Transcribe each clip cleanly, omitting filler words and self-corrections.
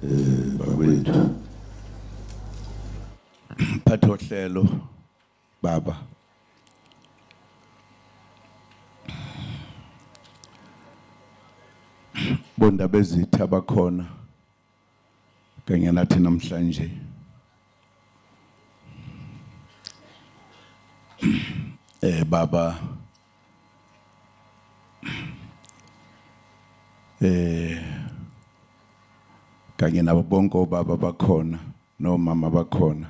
Bakwethu, mphathi ohlelo, baba, bondaba ezitha abakhona kanye nathi namhlanje, baba, kanye nabo bonke obaba bakhona nomama bakhona,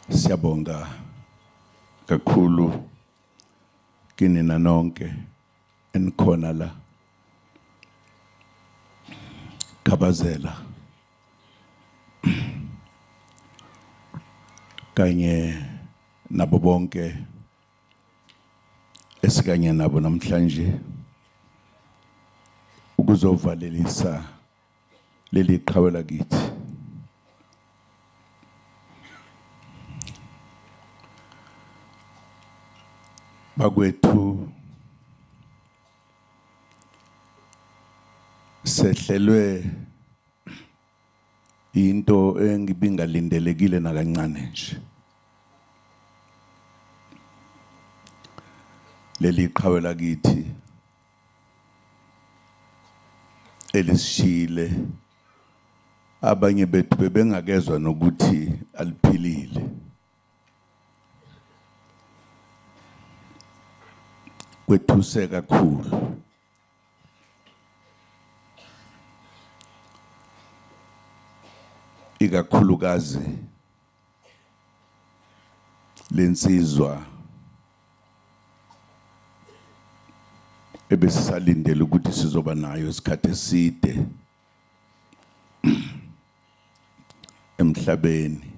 siyabonga kakhulu kinina nonke enikhona la. Khabazela kanye nabo bonke esikanye nabo namhlanje ukuzovalelisa leli qhawe lakithi. Bakwethu, sehlelwe into engibingalindelekile nakancane nje. Leli qhawe lakithi elisishile, abanye bethu bebengakezwa nokuthi aliphilile. Kwethuse kakhulu. Ikakhulukazi lensizwa ebesisalindele ukuthi sizoba nayo isikhathi eside emhlabeni.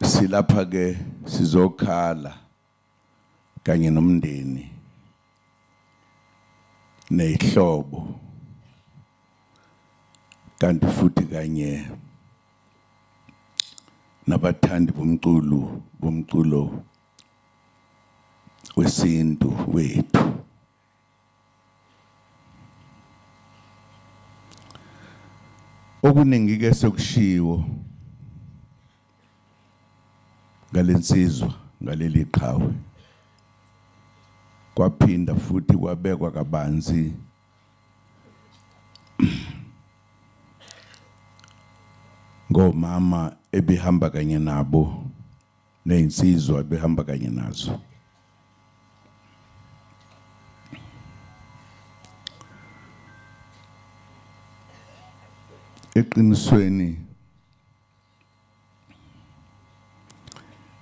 Silapha ke sizokhala kanye nomndeni nehlobo, kanti futhi kanye nabathandi bomculo wesintu wethu. Okuningi ke sokushiwo ngalensizwa, ngaleli qhawe, kwaphinda futhi kwabekwa kabanzi ngomama ebehamba kanye nabo nezinsizwa ebehamba kanye nazo. Eqinisweni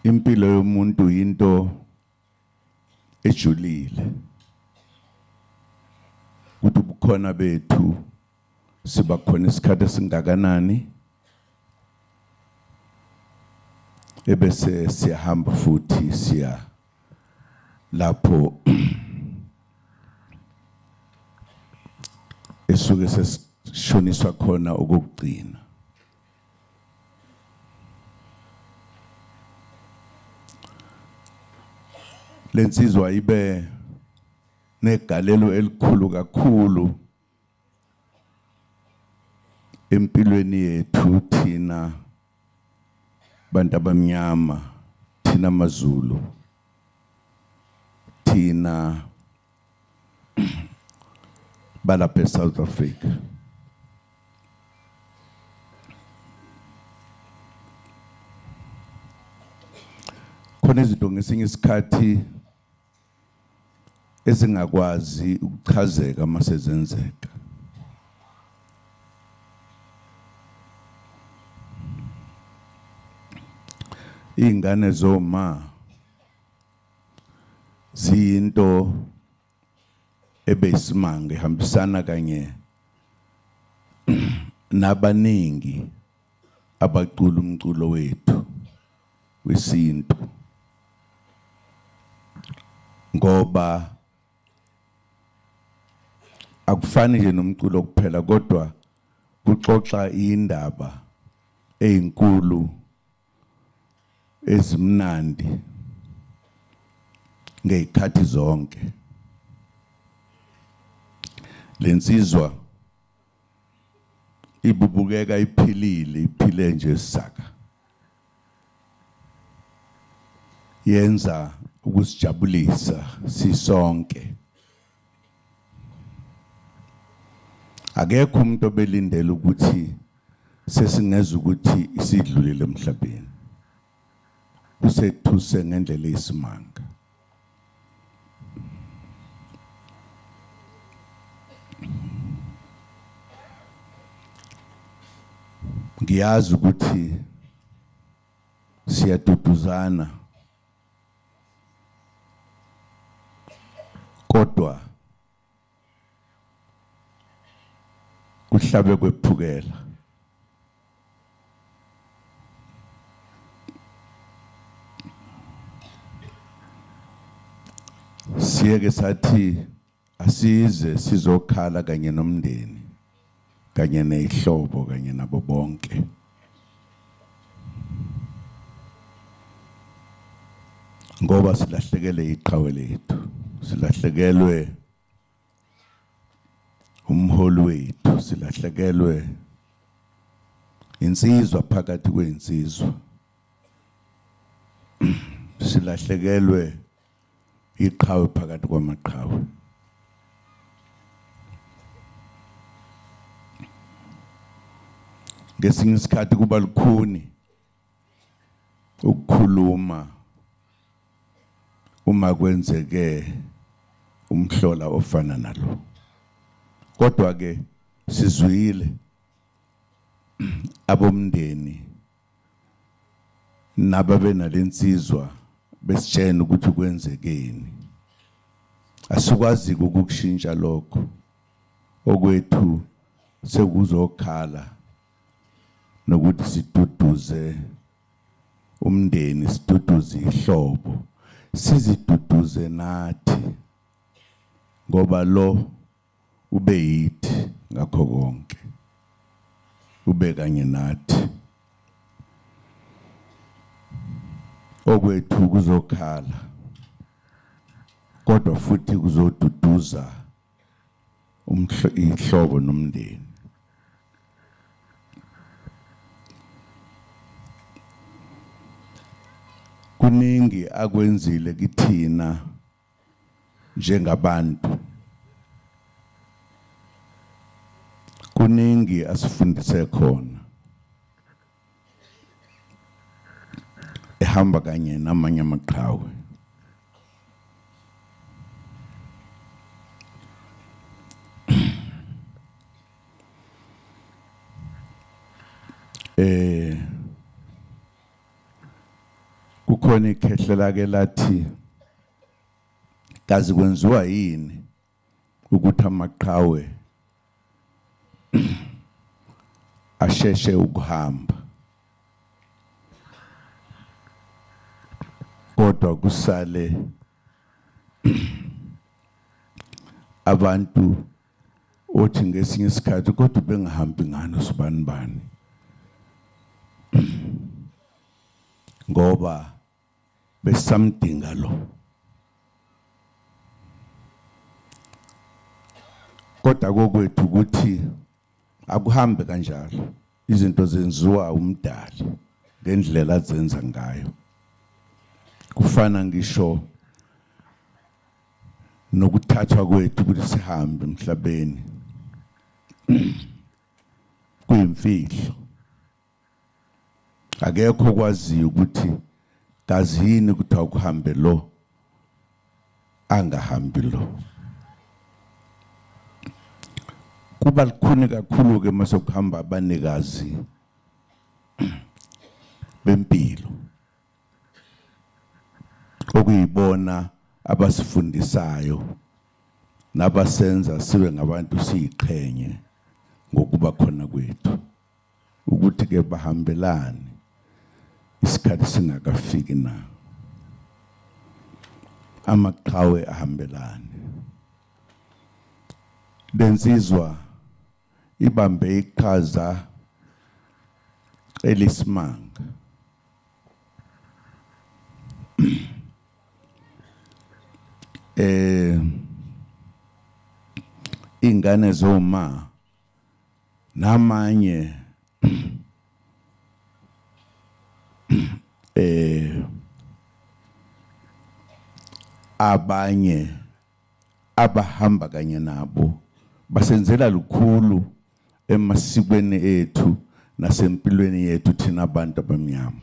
impilo yomuntu into ejulile, ukuthi ubukhona bethu siba khona isikhathi esingakanani ebese siyahamba futhi siya lapho esuke sesishoniswa khona okokugcina. Lensizwa ibe negalelo elikhulu kakhulu empilweni yethu thina bantu abamnyama, thina maZulu, thina balapha eSouth Africa. Khona izinto ngesinye isikhathi ezingakwazi ukuchazeka masezenzeka. Ingane zoma ziyinto ebeyisimanga ihambisana kanye nabaningi abacula umculo wethu wesintu, ngoba akufani nje nomculo kuphela, kodwa kuxoxa indaba ezinkulu ezimnandi Ngeyikhathi zonke lensizwa ibubukeka iphilile, iphile nje saka, yenza ukusijabulisa sisonke. Akekho umuntu obelindele ukuthi sesingeza ukuthi isidlulile emhlabeni. Kusethuse ngendlela eyisimanga. Ngiyazi ukuthi siyaduduzana, kodwa kuhlabe kwephukela. Siyeke sathi asize sizokhala kanye nomndeni, kanye nehlobo, kanye nabo bonke. Ngoba silahlekele iqhawe lethu, silahlekelwe umholi wethu, silahlekelwe insizwa phakathi kwezinsizwa, silahlekelwe iqhawe phakathi kwamaqhawe. Ngesinye isikhathi kuba lukhuni ukukhuluma uma kwenzeke umhlola ofana nalo, kodwa ke sizwile abomndeni nababenalensizwa besitshena ukuthi kwenzekeni. Asikwazi ukukushintsha lokho, okwethu sekuzokhala nokuthi siduduze umndeni, siduduze ihlobo, siziduduze nathi, ngoba lo ube yithi ngakho konke, ube kanye nathi. Okwethu kuzokhala, kodwa futhi kuzoduduza ihlobo nomndeni. Kuningi akwenzile kithina njengabantu, kuningi asifundise khona, ehamba kanye namanye amaqhawe. Kukhona ikhehlela ke lathi kazi kwenziwa yini ukuthi amaqhawe asheshe ukuhamba, kodwa kusale abantu othi ngesinye isikhathi kodwa bengahambi ngani usibanibani, ngoba besamdinga lo. Kodwa kokwethu ukuthi akuhambe kanjalo, izinto zenziwa umdali ngendlela azenza ngayo. Kufana ngisho nokuthathwa kwethu ukuthi sihambe emhlabeni kuyimfihlo. Akekho okwaziyo ukuthi kazi yini ukuthi akuhambe lo angahambi lo. Kuba lukhuni kakhulu ke mase kuhamba abanikazi bempilo, okuyibona abasifundisayo nabasenza sibe ngabantu siyiqhenye ngokuba khona kwethu, ukuthi ke bahambelane isikhathi singakafiki na. Amaqhawe ahambelane. Lensizwa ibambe iqhaza elisimanga. Ingane zoma namanye abanye abahamba kanye nabo basenzela lukhulu emasikweni ethu nasempilweni yethu thina abantu abamnyama.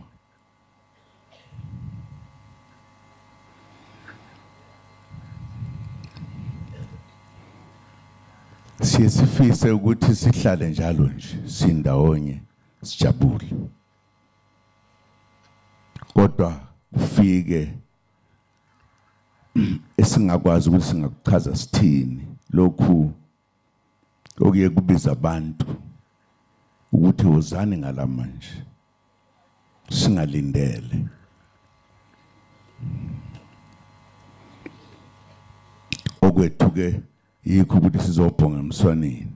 Siye sifise ukuthi sihlale njalo nje sindawonye sijabule, kodwa kufike esingakwazi ukuthi singakuchaza sithini lokhu okuye kubiza abantu ukuthi wozani ngalamanje singalindele. Okwethu ke yikho ukuthi sizobhonga emswaneni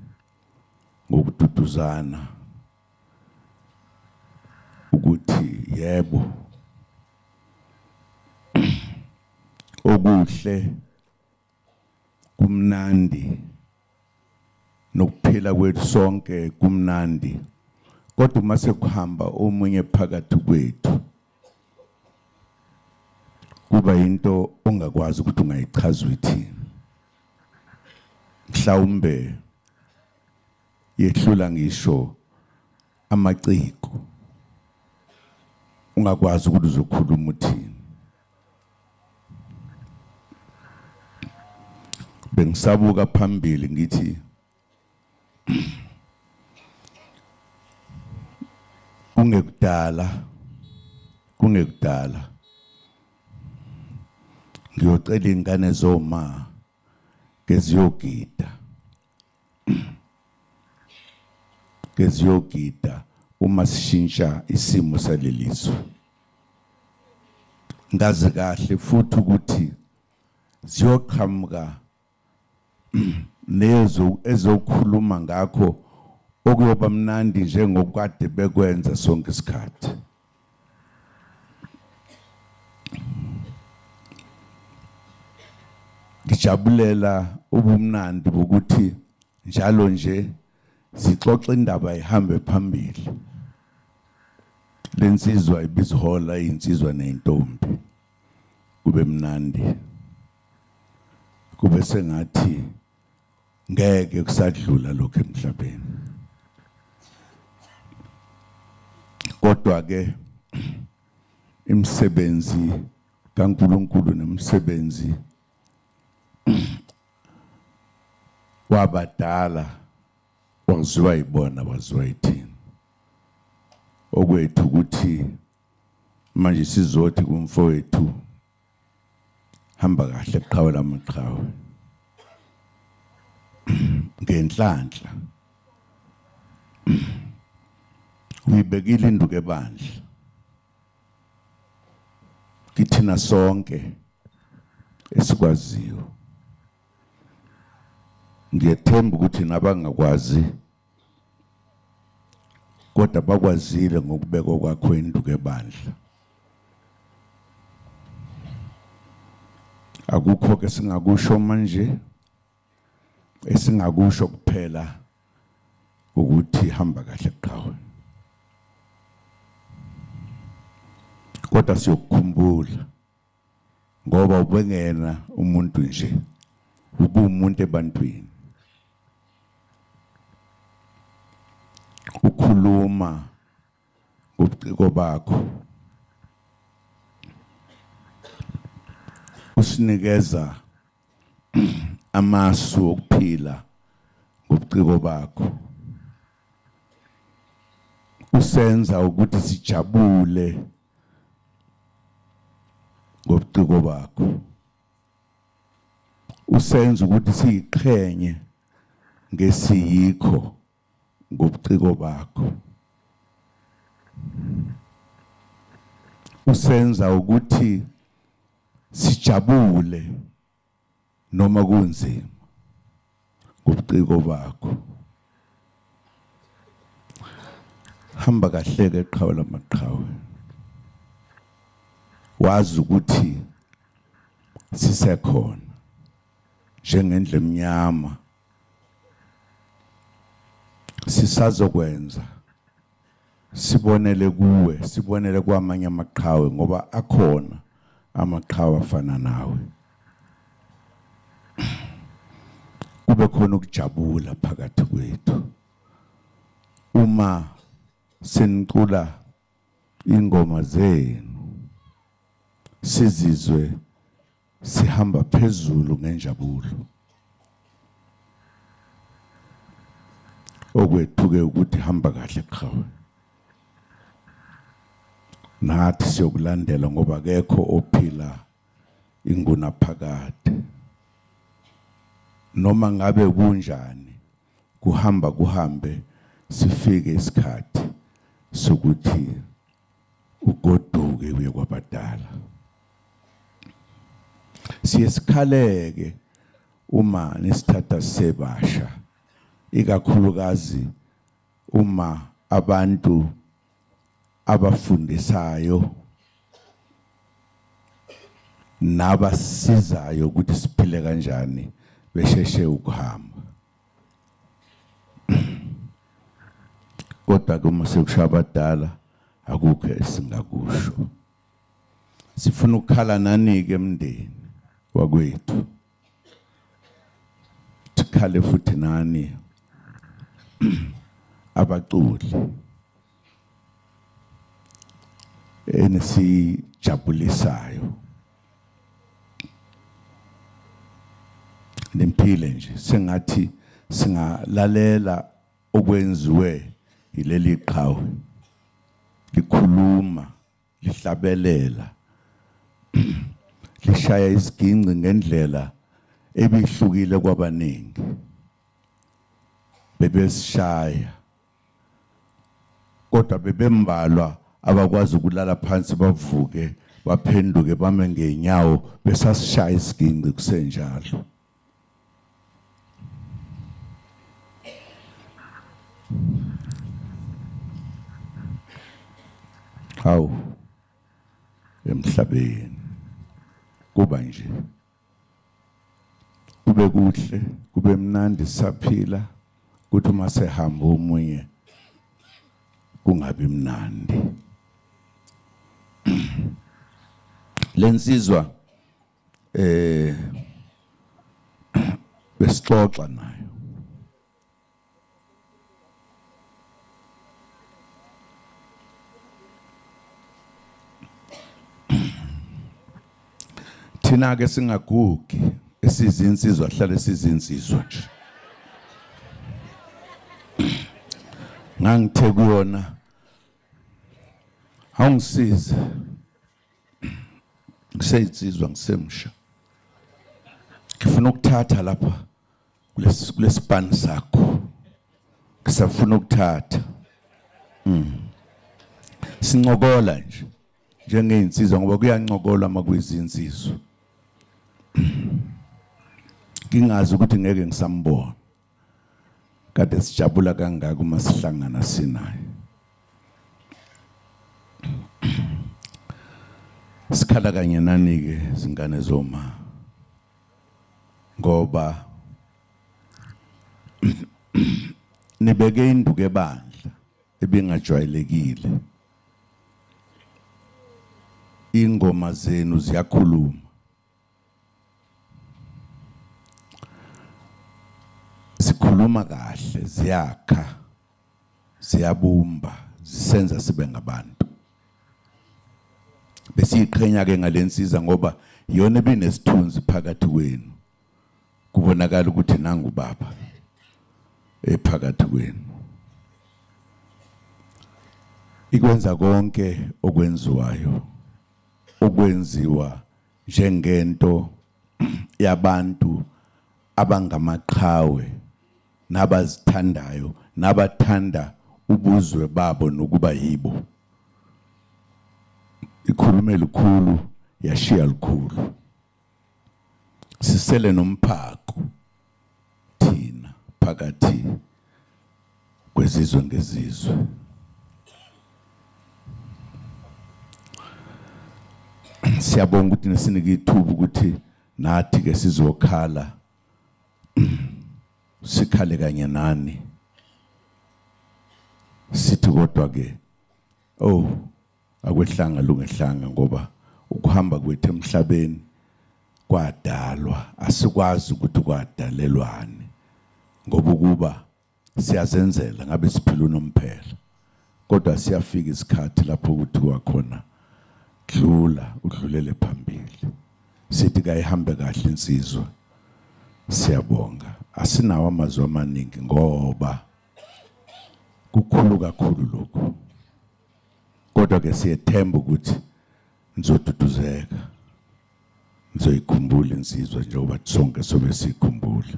ngokududuzana ukuthi yebo okuhle kumnandi nokuphila kwethu sonke kumnandi, kodwa uma sekuhamba omunye phakathi kwethu kuba into ongakwazi ukuthi ungayichaza uthini. Mhlawumbe yehlula ngisho amaciko, ungakwazi ukuthi uzokhuluma uthini. Bengisabuka phambili ngithi kungekudala ngiyocela ingane zoma keziyogida uma sishintsha isimo salelizwe. Ngazi kahle futhi ukuthi ziyoqhamuka nezo ezokhuluma ngakho okuyoba mnandi njengokade bekwenza sonke isikhathi. Ngijabulela ubumnandi bokuthi njalo nje sixoxe indaba ihambe phambili. Lensizwa ibizihola insizwa nentombi, kube mnandi, kube sengathi ngeke kusadlula lokho emhlabeni. Kodwa ke imisebenzi kaNkuluNkulu nemisebenzi wabadala waziwa yibona, waziwa yithina. Okwethu ukuthi manje sizothi kumfowethu hamba kahle qhawe lamaqhawe ngenhlanhla uyibekile induku ebandla kithina sonke esikwaziyo. Ngiyethemba ukuthi nabangakwazi kodwa bakwazile ngokubekwa kwakho induku ebandla. Akukho ke singakusho manje, esingakusho kuphela ukuthi hamba kahle qhawe, kodwa siyokukhumbula ngoba ubengena umuntu nje, ubumuntu ebantwini, ukhuluma ngobuciko bakho, usinikeza amasu okuphila ngobuciko bakho, usenza ukuthi sijabule ngobuciko bakho, usenza ukuthi siyiqhenye ngesiyikho ngobuciko bakho, usenza ukuthi sijabule noma kunzima ngobuciko bakho. Hamba kahle ke qhawe lamaqhawe, wazi ukuthi sisekhona. njengendle emnyama. Sisazokwenza sibonele kuwe, sibonele kwamanye amaqhawe, ngoba akhona amaqhawe afana nawe. Kube khona ukujabula phakathi kwethu uma senicula ingoma zenu, sizizwe sihamba phezulu ngenjabulo. Okwethu-ke ukuthi hamba kahle qhawe, nathi siyokulandela ngoba akekho ophila ingunaphakade. Noma ngabe kunjani, kuhamba kuhambe sifike isikhathi sokuthi ugoduke uye kwabadala. Siye sikhaleke uma nisithatha sebasha, ikakhulukazi uma abantu abafundisayo nabasizayo ukuthi siphile kanjani besheshe ukuhamba. Kodwa ke uma sekusho abadala akukho esingakusho. Sifuna ukukhala nani-ke emndeni wakwethu, sikhale futhi nani abaculi enisijabulisayo. Nimphile nje sengathi singalalela okwenziwe yileli qhawe, likhuluma, lihlabelela, lishaya isiginci ngendlela ebihlukile kwabaningi. Bebesishaya kodwa bebembalwa abakwazi ukulala phansi bavuke baphenduke bame ngeenyawo besasishaya isiginci kusenjalo. Hawu, emhlabeni kuba nje kube kuhle, kube mnandi saphila, kuthi uma sehamba omunye kungabi mnandi. Lensizwa besixoxa nayo, thina ke singagugi, esizinsizwa hlale sizinsizwa nje. Ngangithe kuyona awungisize, ngiseyinsizwa ngisemsha, ngifuna ukuthatha lapha kulesipani sakho, ngisafuna ukuthatha. Sincokola nje njengey'nsizwa ngoba kuyancokolwa uma kuyizinsizwa. Ngingazi ukuthi ngeke ngisambona, kade sijabula kangaka uma sihlangana sinaye. Sikhala kanye nani-ke zingane zoma, ngoba nibeke induku ebandla ebingajwayelekile. Ingoma zenu ziyakhuluma, sikhuluma kahle, ziyakha, ziyabumba, zisenza sibe ngabantu. Besiyiqhenya ke ngalensiza ngoba iyona ebinesithunzi phakathi kwenu, kubonakala ukuthi nangu baba ephakathi kwenu. Ikwenza konke okwenziwayo, okwenziwa njengento yabantu abangamaqhawe nabazithandayo nabathanda ubuzwe babo nokuba yibo. Ikhulume lukhulu, yashiya lukhulu. Sisele nomphako thina phakathi kwezizwe ngezizwe. Siyabonga ukuthi nesinike ithuba ukuthi nathi ke sizokhala Sikhale kanye nani. Sithi kodwa ke oh akwehlanga lungehlanga, ngoba ukuhamba kwethu emhlabeni kwadalwa, asikwazi ukuthi kwadalelwani, ngoba ukuba siyazenzela ngabe siphila unomphela. Kodwa siyafika isikhathi lapho ukuthi kwakhona dlula udlulele phambili. Sithi kayihambe kahle insizwa. Siyabonga. Asinawo amazwi amaningi ngoba kukhulu kakhulu lokhu, kodwa ke siyethemba ukuthi nizoduduzeka, nizoyikhumbula insizwa njengoba sonke sobe siyikhumbula.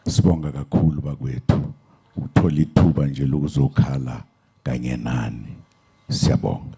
Sibonga kakhulu bakwethu ukuthola ithuba nje lokuzokhala kanye nani. Siyabonga.